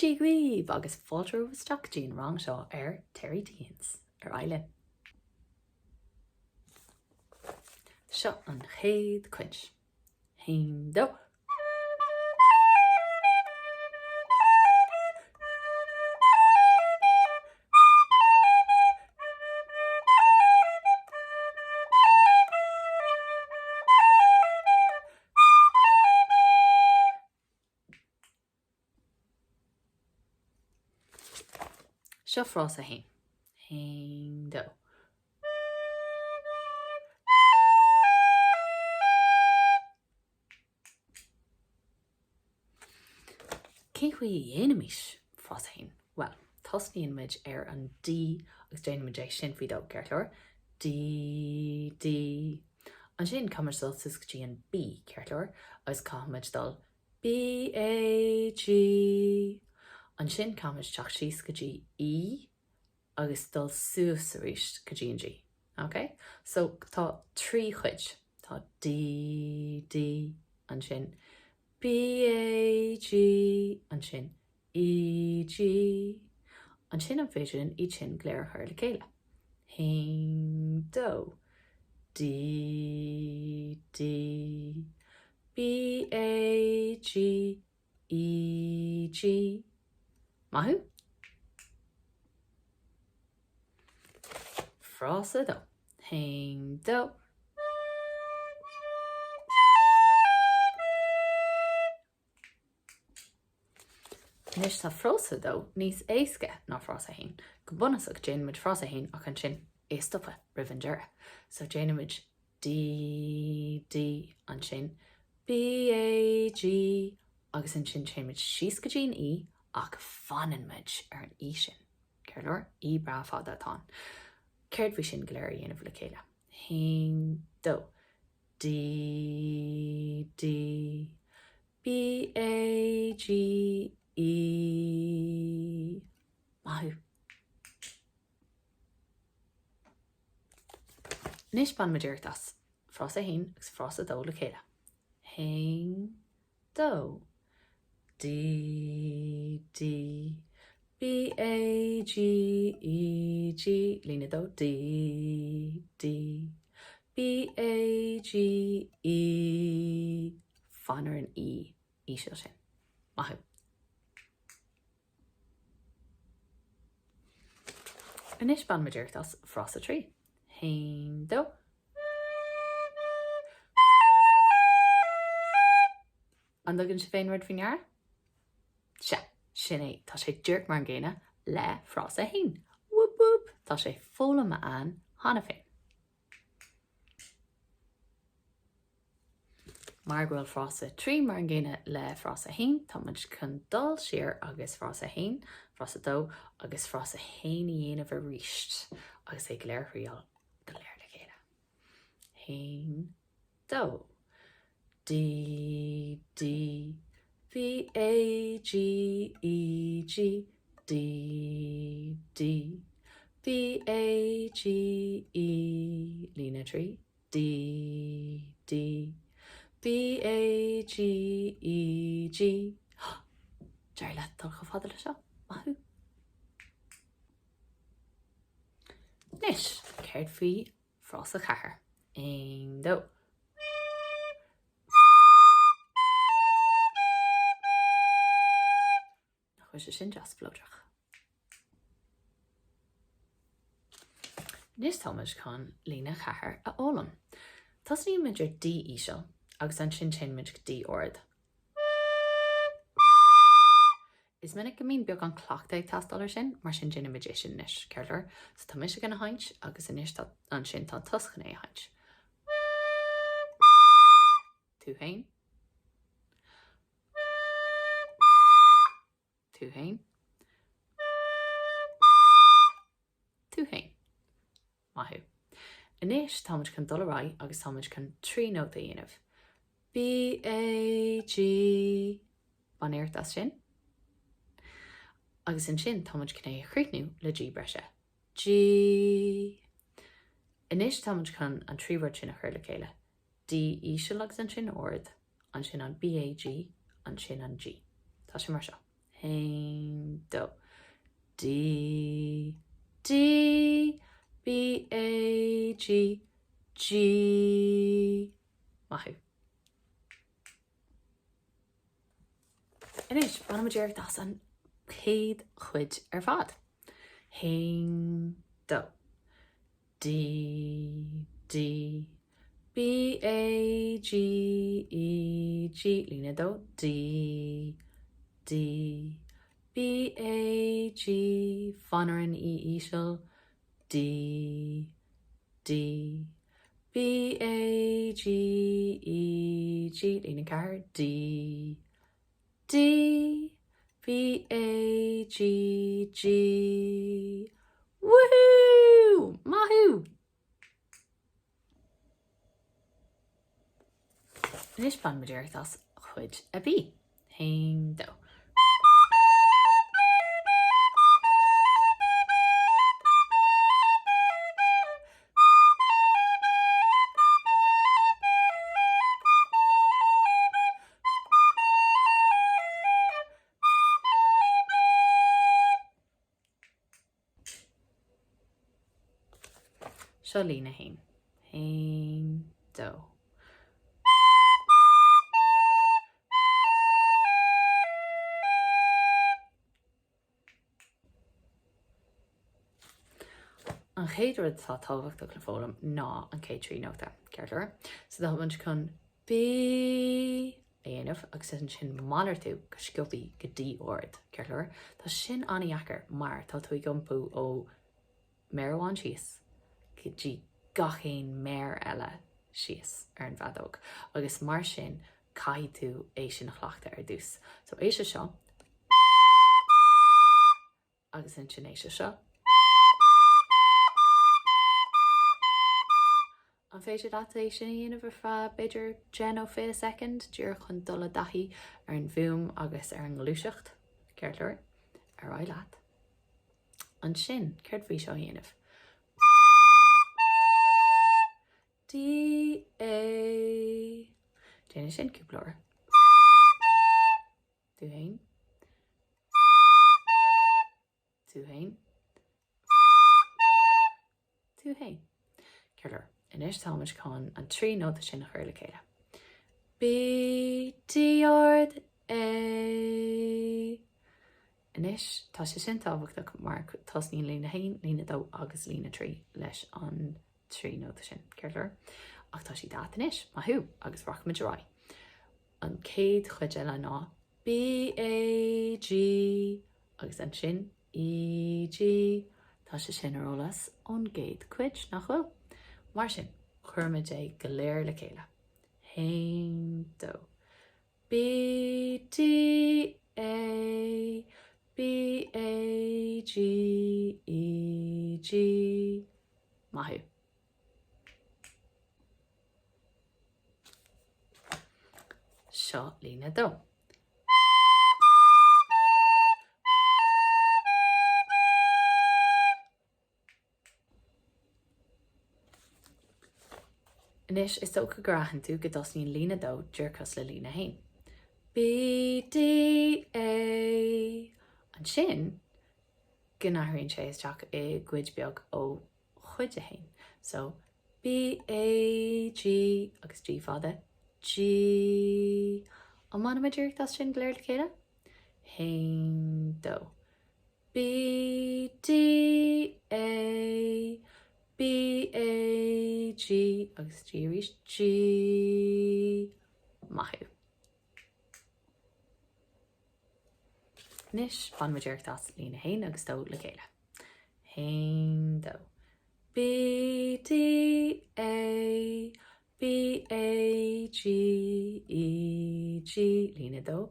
Dia dhaoibh agus fáilte romhaibh isteach go dtí an rang seo ar Terry Teehan's. Ar aghaidh linn. Seo an chéad chuid. Haon, dó. Seo frása a haon. Haon, dó. Cén chaoi a dhéanaimis frása a haon? Bhuel, tosnaíonn muid ar an D agus déanaimid é sin faoi dó, ceart go leor? D, D. Ansin caithfimid dul suas go dtí an B, ceart go leor? Agus caithfimid dul B, A, G. Ansin caithfimid teacht síos go dtí E agus dul suas arís go dtí an G. Ok? So tá trí chuid. Tá D, D, ansin B, A, G, ansin E, G. Ansin an féidir linn iad sin go léir a chur le chéile? Haon, dó. D, D, B, A, G, E, G. Maith thú! Frása dó. Haon, dó. Anois tá frása dó níos éasca ná frása a haon. Go bunúsach déanaimid frása a haon ach ansin é a stopadh roimh an deireadh. So déanaimid D, D, ansin B, A, G agus ansin téimid síos go dtí an E ach fanann muid ar an E sin. Ceart go leor? E breá fada atá ann. Céard faoi sin go léir a dhéanamh le chéile? Haon, dó. D, D, B, A, G, E. Maith thú. Anois bainimid iarracht as frása a haon agus frása a dó le chéile. Haon, dó. D, D, B, A, G, E, G, líne dó, D, D, B, A, G, E, fan ar an E íseal sin. Maith thú. Anois bainimid iarracht as frása 3. Haon, dó. An dtugann sibh aon rud faoi ndeara? Sea, sin é, tá sé díreach mar an gcéanna le frása 1. Whoop whoop! Tá sé foghlamtha a'ainn cheana féin. Mar go bhfuil frása 3 mar an gcéanna le frása 1, tá muid chun dul siar agus frása 1, frása 2 agus frása 1 a dhéanamh arís agus é go léir a thriail go léir le chéile. 1, 2. D, D, B, A, G, E, G, D, D, B, A, G, E, líne 3, D, D, B, A, G, E, G. D'éirigh leat dul chomh fada le seo. Maith thú. Anois, céard faoi frása 4? Aon, dó. Nach bhfuil sé sin deas spleodrach? Anois táimid chun líne 4 a fhoghlaim. Tosnaímid ar D íseal agus ansin téann muid go D ard. Is minic go mbíonn beagán cleachtaidh ag teastáil ar sin, mar sin déanaimid é sin anois, ceart go leor? So tá mise chun a sheinnt agus anois tá ansin tá tusa chun é a sheinnt. Tú féin. Tú féin. Tú féin. Maith thú. Anois táimid chun dul ar aghaidh agus táimid chun 3 nóta a dhéanamh. B, A, G. Bain iarracht as sin. Agus ansin táimid chun é a chríochnú le G breise. G. Anois táimid chun an 3 rud sin a chur le chéile. D íseal agus ansin ard, ansin an B A G, ansin an G. Tá sé mar seo. Haon, dó. D, D, B, A, G, G. Maith thú. Anois, bainfimid iarracht as an chéad chuid ar fad. Haon, dó. D, D, B, A, G, E, G, líne 2, D, D, B, A, G, fan ar an E íseal, D, D, B, A, G, E, G, líne 4, D, D, B, A, G, G. Woohoo! Maith thú! Anois bainfimid iarracht as cuid a B. Haon, dó. Seo líne haon. Haon, dó. An chéad rud atá tábhachtach le foghlaim ná an chéad 3 nóta, ceart go leor? So tá muid chun B a dhéanamh agus ansin malartú go sciobthaí go D ard, ceart go leor? Tá sin an-dheacair mar tá tú ag iompú ó méar amháin síos go dtí gach aon méar eile síos ar an bhfeadóg agus mar sin caithfidh tú é sin a chleachtadh ar dtús. So éist leis seo agus ansin éist leis seo. An féidir leat é sin a dhéanamh ar feadh b'fhéidir 10 nó 20 soicind, díreach chun dul i dtaithí ar an bhfuaim agus ar an ngluaiseacht, ceart go leor? Ar aghaidh leat. Ansin, céard faoi seo a dhéanamh? D A. Déan é sin cúpla uair. Tú fhéin. Tú fhéin. Tú fhéin. Ceart go leor. Anois táimid chun an 3 nóta sin a chur le chéile. B, D ard, A. Anois, tá sé sin tábhachtach mar tosnaíonn líne 1, líne 2 agus líne 3 leis an 3 nóta sin, ceart go leor? Ach tá siad ait anois, maith thú, agus rachaimid ar aghaidh. An chéad chuid eile ná B, A, G agus ansin E, G. Tá sé sin ar eolas ón gcéad chuid, nach bhfuil? Mar sin, cuirimid é go léir le chéile. Haon, dó. B, D, A, B, A, G, E, G. Maith thú. Seo líne 2. Anois, is dócha gur aithin tú go dtosnaíonn líne 2 díreach cosúil le líne 1. B, D, A. Ansin, go n-athraíonn sé isteach i gcuid beag ó chuid 1. So, B, A, G agus G fada, G. An mbainfimid iarracht as sin go léir le chéile? 1, 2. B, D, A, B, A, G agus G arís, G. Maith thú. Anois, bainfimid iarracht as líne 1 agus 2 le chéile. 1, 2. B, D, A, B, A, G, E, G, líne 2,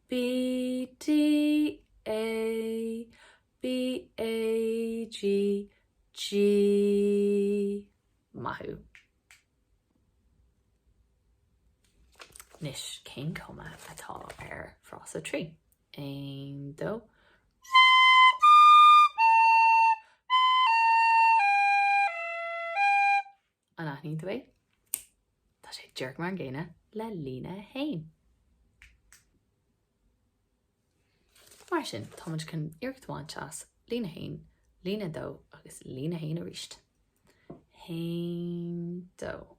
B, D, A, B, A, G, G. Maith thú. Anois, cén cuma atá ar frása 3? 1, 2. An aithníonn tú é? Tá sé díreach mar an gcéanna le líne 1. Mar sin, táimid chun iarracht a bhaint as líne 1, líne 2 agus líne 1 arís. 1, 2.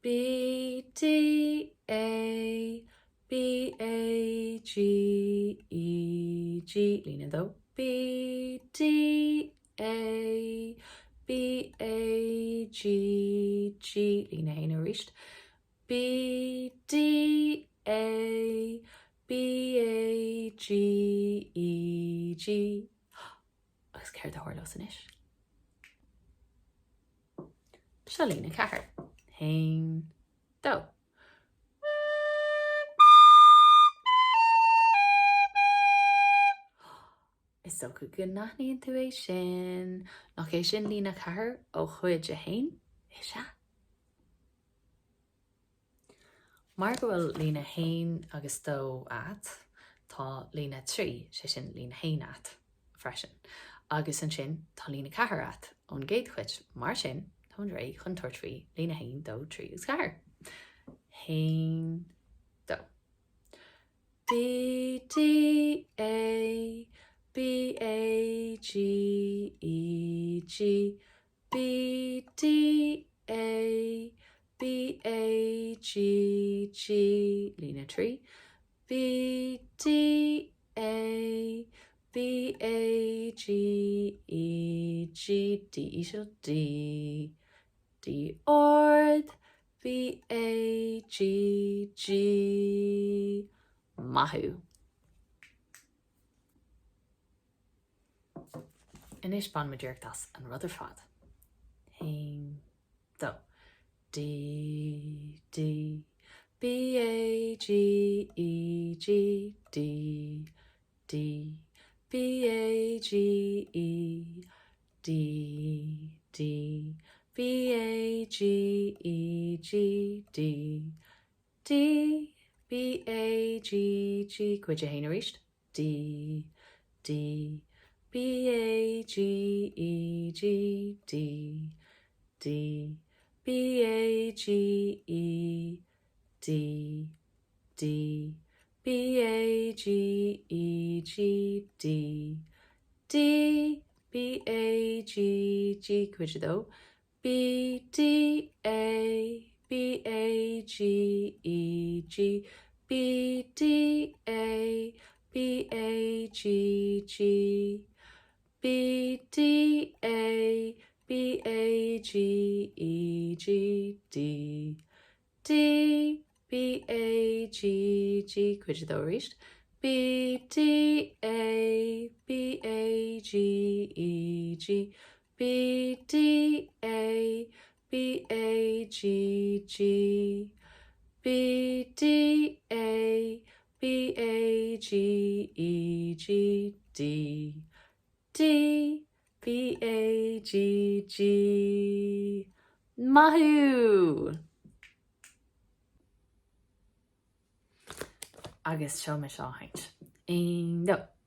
B, D, A, B, A, G, E, G, líne 2, B, D, A, B, A, G, G, líne 1 arís, B, D, A, B, A, G, E, G. Agus céard a tharlós anois? Seo líne 4. 1, 2. Is dócha go n-aithníonn tú é sin. Nach é sin líne 4 ó chuid 1? Is ea. Mar go bhfuil líne 1 agus 2 agat, tá líne 3, sé sin líne 1 agat freisin. Agus ansin tá líne 4 agat ón gcéad chuid. Mar sin, táimid réidh chun tabhairt faoi líne 1, 2, 3 agus 4. 1, 2. B, D, A, B, A, G, E, G, B D A B A G G líne 3 B D A B A G E G D íseal D D ard B A G G Maith thú! Anois bainfimid iarracht as an rud ar fad. 1, 2. D, D, B, A, G, E, G, D, D, B, A, G, E, D, D, B, A, G, E, G, D, D, B, A, G, G, Cuid 1 arís. D, D, B, A, G, E, G, D, D, B, A, G, E, D, D, B, A, G, E, G, D, D, B, A, G, G, Cuid 2, B D A B A G E G B D A B A G G B D A B A G E G D D B A G G Cuid 2 arís B D A B A G E G B D A B A G G B D A B A G E G D D B A G G Maith thú! Agus seo mise á sheinnt. 1, 2.